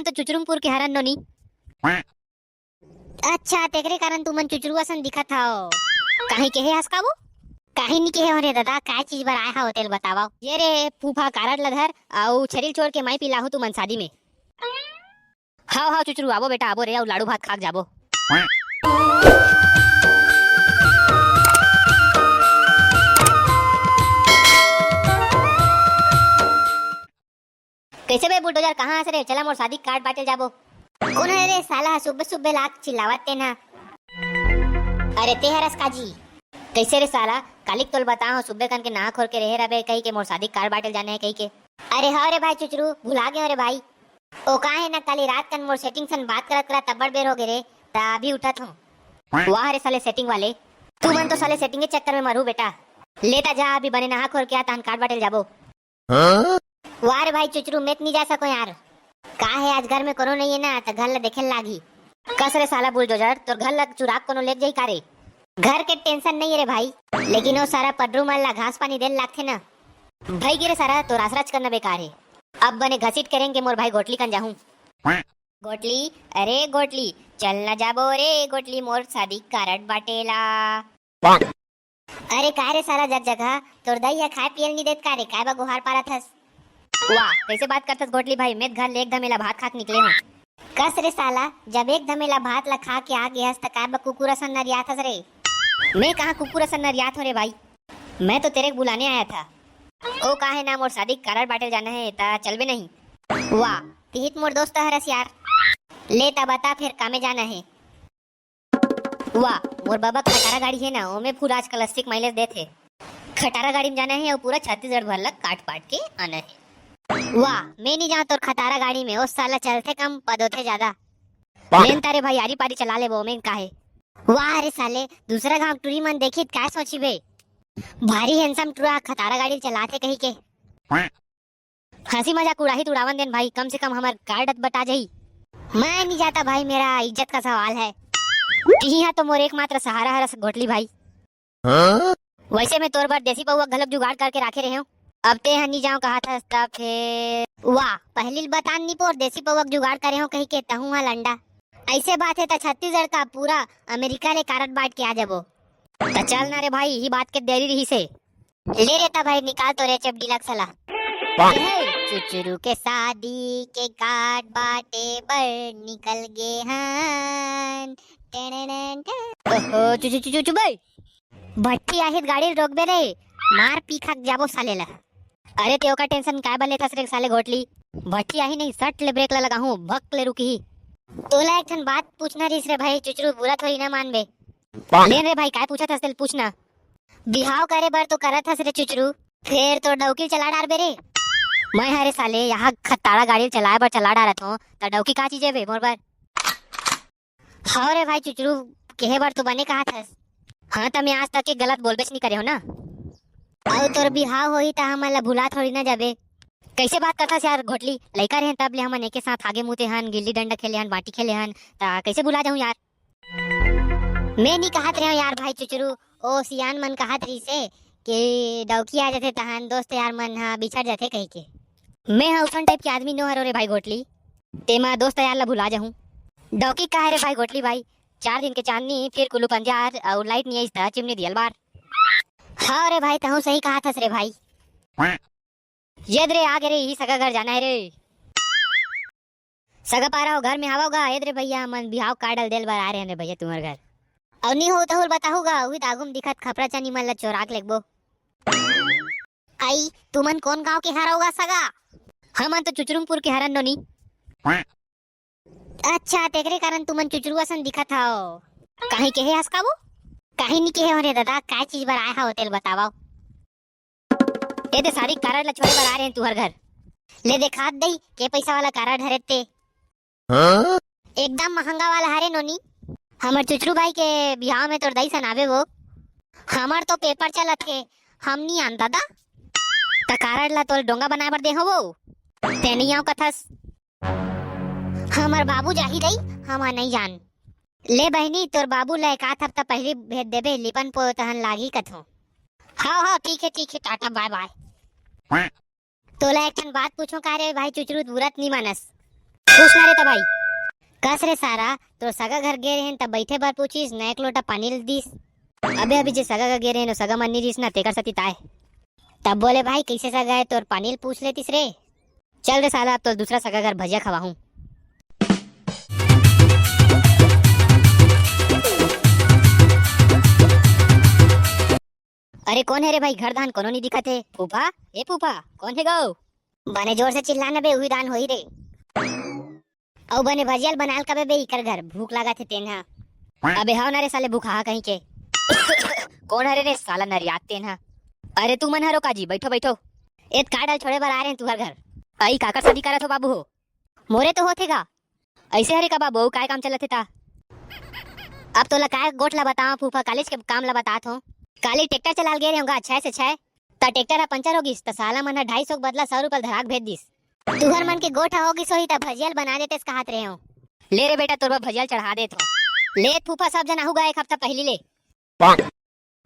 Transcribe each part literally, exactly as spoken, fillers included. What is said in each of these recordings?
तो चुचरुमपुर के हरन नोनी। अच्छा, तेकरे कारण तुमन चुचरू असन दिखत हव। काहे केहे हस का वो? काहे नी केहे हो रे दादा, काय चीज बर आय हव तेल बतावव। ये रे फूफा कारड ल धर, अउ छेरी ल छोड़ के माई पिलाहू तुमन शादी में। हाव, हाव, चुचरू, आबो बेटा, आबो रे, अउ लाड़ू भात खाक जाबो। कैसे बे बुलडोजर, कहाँ हस रे? चला मोर शादी कार्ड बांटे जाबो। कोन हरे रे साला, सुबह सुबह लाग चिल्लावत ते ना। अरे ते हरस काजी। कैसे रे साला, कालिक तोल बताओ, सुबह कन के नहा खोर के रहे रबे कही के मोर शादी कार्ड बांटे जाना है कही के। अरे हाँ रे भाई चुचरू, भुला गए रे भाई। ओ का है ना, काली रात कन मोर सेटिंग सन बात करत करत तब्बड़ बेर हो गए रे, ता अभी उठत हूँ। वाह रे साले सेटिंग वाले, तू मन तो साले सेटिंग के चक्कर में मरू बेटा। लेता जा, अभी बने नहा खोर के आ, तहन कार्ड बांटे जाबो। हाँ? वाह रे भाई चुचरू, मैं तो नहीं जा सको यार। का है, आज घर में कोनो नहीं है ना, तो घर ला देखे लागी। कस रे साला बुलडोजर, तोर घर ला चुराक कोनो लेग जाई का रे? घर के टेंशन नहीं है रे भाई, लेकिन वो सारा पडरू मन ला घास पानी देल लागथे ना। भाई गिरे सारा, तो रासराज करना बेकार है। अब बने घसीट करेंगे मोर भाई गोटली कन जाहूं। गोटली, अरे गोटली, चल ना जाबो रे गोटली, मोर शादी कारड बाटेला। अरे का रे साला जग जगह, तोर दाई ह खाए पियल नी देत का रे, काय बा गोहार पारत हस? वाह, कैसे बात करथस गोटली भाई, मैं घर ले एकदम एला भात खा के निकले हूँ। कस रे साला, जब एकदम एला भात ला खा के आ गए हस, त काय बा कुकुर असन नरियात हस रे? मैं कहाँ कुकुर असन नरियात हो रे भाई, मैं तो तेरे को बुलाने आया था। ओ का है ना, मोर शादी कारड बाटे जाना है, ता चलबे नहीं? वाह, तिहित मोर दोस्त हरस यार। ले ता बता फिर कामे जाना है? वाह, मोर बाबा खटारा गाड़ी है ना, ओमे फुल आजकल अस्सी के माइलेज देथे। खटारा गाड़ी में जाना है और पूरा छत्तीसगढ़ भर लग काट पाट के आना है। वाह, मैं नहीं जाऊँ तोर खटारा गाड़ी में, ओ साला चलथे कम, पदोथे ज्यादा। लेन तारे भाई, आरी पारी चला लेबो, ओमे का है। वाह रे साले, दूसरा गांव टूरी मन देखी त काय सोची बे? भारी हैंडसम टूरा खटारा गाड़ी चलाथे कही के। हंसी मजाक उड़ाही त उड़ावन देन भाई, कम से कम हमर कार्ड बटा जाही। मैं नहीं जाता भाई, मेरा इज्जत का सवाल है। तिही हा तो मोर एकमात्र सहारा हरस गोटली भाई। हाँ? वैसे मैं तोर बर देसी पौवा घलक जुगाड़ करके राखे रहे हूँ। अब ते ह नहीं जाओ कहा था, तब फिर वाह, पहली बतान नहीं पोर, देसी पौवा जुगाड़ करे हो कही के तहूँ हा लंडा। ऐसे बात है त छत्तीसगढ़ का पूरा अमेरिका ले कारड बांट के आ जाबो। त चल ना रे भाई, यही बात के देरी रही से। ले रे त भाई, निकाल तो रे चेप डिलक्स ला। हे, चुचरू के शादी के कार्ड बांटे बर निकल गे हन। टेनेनेन टे। ओहो, चुचू, चुचू, चुचू भाई। भट्टी आही त गाड़ी रोकबे रे, मार पी खा के जाबो साले ला। अरे ते ओकर टेंशन काय बर लेथस रे साले घोटली? भट्टी आही नहीं, सट ले ब्रेक ला लगाहूं, भक ले रुकही। तोला एक ठन बात पूछना रहिस रे भाई, चुचरू बुरा थोड़ी ना मानबे। लेन रे भाई, काय पूछत हस तेल पूछना। बिहाव करे बर तो करत हस रे चुचरू, फेर तोर डौकी चला डारबे रे। मैं हरे साले यहाँ खताड़ा गाड़ी चलाए बर चला डारत हूँ, त डौकी का चीज है बे मोर बर? हव रे भाई चुचरू, केहे बर तो बने कहा थस। हाँ, त मैं आज तक के गलत बोलबेच नहीं करे हो ना। अउ तोर बिहाव होही त हमन ला भुला थोड़ी ना जाबे। कैसे बात करथस यार घोटली, लइका रहेन तब ले हमन एके साथ आगे मुते हन, गिल्ली डंडा खेले हन, बांटी खेले हन, त कैसे भुला जाऊं यार? मैं नहीं कहत रहे यार भाई चुचरू, ओ सियान मन कहत रहिसे कि डौकी आ जाथे तहन दोस्त यार मन हा बिछड़ जाथे कही के। मैं हा उसन टाइप के आदमी नो हरो रे भाई घोटली, तेमा दोस्त यार ला भुला जाहूं। डौकी का है रे भाई घोटली भाई, चार दिन के चांदनी, फिर कुल्लू पंजार, अउ लाइट नहीं आइस त चिमनी दियल बार। हाँ रे भाई, तहूँ सही कहा थस रे भाई। ये रे, आ गे रे, यही सगा घर जाना है रे। सगा पारा हो घर में हावोगा, एद रे भैया, मन बिहाव कार्ड ल देल बर आ रहे हैं रे भैया तुम्हारे घर। अउ नहीं हो तहुल बताहूगा, उही त आगू में दिखत खपरा चनी मन ला चोराक लेगबो। आई, तुमन कौन गांव के हरौगा सगा? हमन तो चुचरुमपुर के हरन नोनी। अच्छा, तेकरे कारण तुमन चुचरू असन दिखत हव। काहे केहे हस का वो? काहे नी केहे हो रे दादा, काय चीज बर आए हव तेल बतावव। ए दे सारी कारड ला छोड़े बर आ रहे हैं तुहर घर। ले देखात दई के पैसा वाला कारड हरे ते। हाँ? एकदम महंगा वाला हरे नोनी। हमर चुचरू भाई के बिहाव में तोर दई सनाबे वो। हमर तो पेपर चलत हे, हम नी आन दादा। त कारड ला तोर डोंगा बनाए बर दे हो वो। ते नहीं आओ कथस। हमर बाबू जाही दई, हम नहीं जान। ले बहिनी, तोर बाबू ला एक आध हफ्ता पहली भेज देबे, लिपन पो तहन लागी कथो। हाँ, हाँ, ठीक है, ठीक है, टाटा, बाय, बाय। तोला एक ठन बात पूछो का रे भाई चुचरू, बुरा त नी मानस? पूछ ना रे त भाई। कस रे सारा, तोर सगा घर गे रहेन त बइठे बर पूछिस, न एक लोटा पानी ल दिस। अबे अभी जे सगा घर गे रहेन, ओ सगा मन नी रिहिस ना, तेकर सेती ताय। तब बोले भाई, कइसे सगा हे तोर, पानी ल पूछ लेतिस रे। चल रे साला, अब तो दूसरा सगा घर भजिया खवाहूं। अरे कोन हे रे भाई, घर धान कोनो नी दिखत हे। फूफा, ए फूफा, कोन हे गो? बने जोर से चिल्ला न बे, उही दान होही रे। अउ बने भजिया ल बना ल कबे बे, इकर घर भूख लागत हे तेन ह। अबे हव ना रे साले, भूखाहा कहीं के। कोन हरे रे साला नरियात तेन ह? अरे तू मन हरो काजी, बइठो बइठो। एत का डाल छोड़े बर आ रहे हैं तुहर घर। अई काकर शादी करत हो बाबू हो? मोरे तो होथे गा। अइसे हरे का बाबू, अउ काय काम चलत हे ता? अब तोला काय गोठ ला बतावं फूफा, कालेज के काम ला बतात हों। काली ट्रैक्टर चलाल गे रहेंव गा, छह से छह, त ट्रैक्टर ह पंचर हो गिस, त साला मन ह ढाई सौ के बदला सौ रुपया धराक भेज दिस। तुहर मन के गोठ ह हो गिस होही, त भजिया ल बना देतेस कहत रहेंव। ले रे बेटा, तोर बर भजिया ल चढ़ा देत हों। ले फूफा, सब झन आहू गा एक हफ्ता पहिली ले।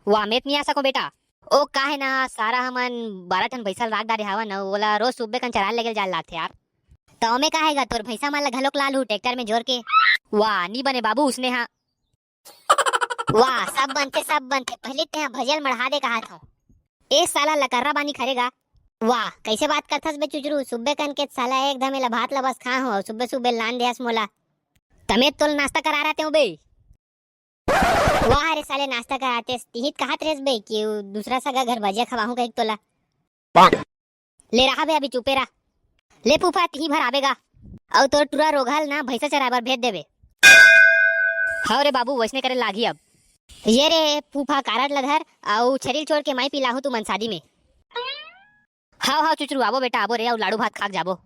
वाह, मैं त नी आ सकों बेटा। ओ काहे ना, सारा हमन बारह ठन भैंसा ल राख डारे हावन, अउ ओला रोज सुबे कन चराए लेगेल जाए लागथे यार। त ओमे काहे गा, तोर भैंसा मन ल घलोक लालहू ट्रैक्टर में जोर के। वाह, नी बने बाबू, उसने हा। वाह, सब बनथे, सब बनथे, पहिली तेहा भजिया ल मढ़ा दे कहत हों। ए साला लकर्रा बानी खरे गा। वाह, कइसे बात करथस बे चुचरू, सुबे कन के साला एकदम एला भात ल बस खा हो, सुबे सुबे लान देहस मोला। तमे तोल नाश्ता करा रहते हो बे। वाह रे साले, नाश्ता करातेस, तिही त कहत रेहेस बे कि उ दूसरा सगा घर भजिया खवाहूं कहिके तोला। ले रहा बे, अभी चुपे रह। ले फूफा, तिही भर आबे गा। अउ तोर टुरा रोघा ल ना भैंसा चराए बर भेज देबे। हव रे बाबू, वइसने करे लागही अब। ये रे फूफा, कारड ल धर, अउ छेरी ल छोड़ के माई पिलाहूं तुमन शादी में। हव हव चुचरू, आबो बेटा, आबो रे, अउ लाड़ू भात खाक जाबो।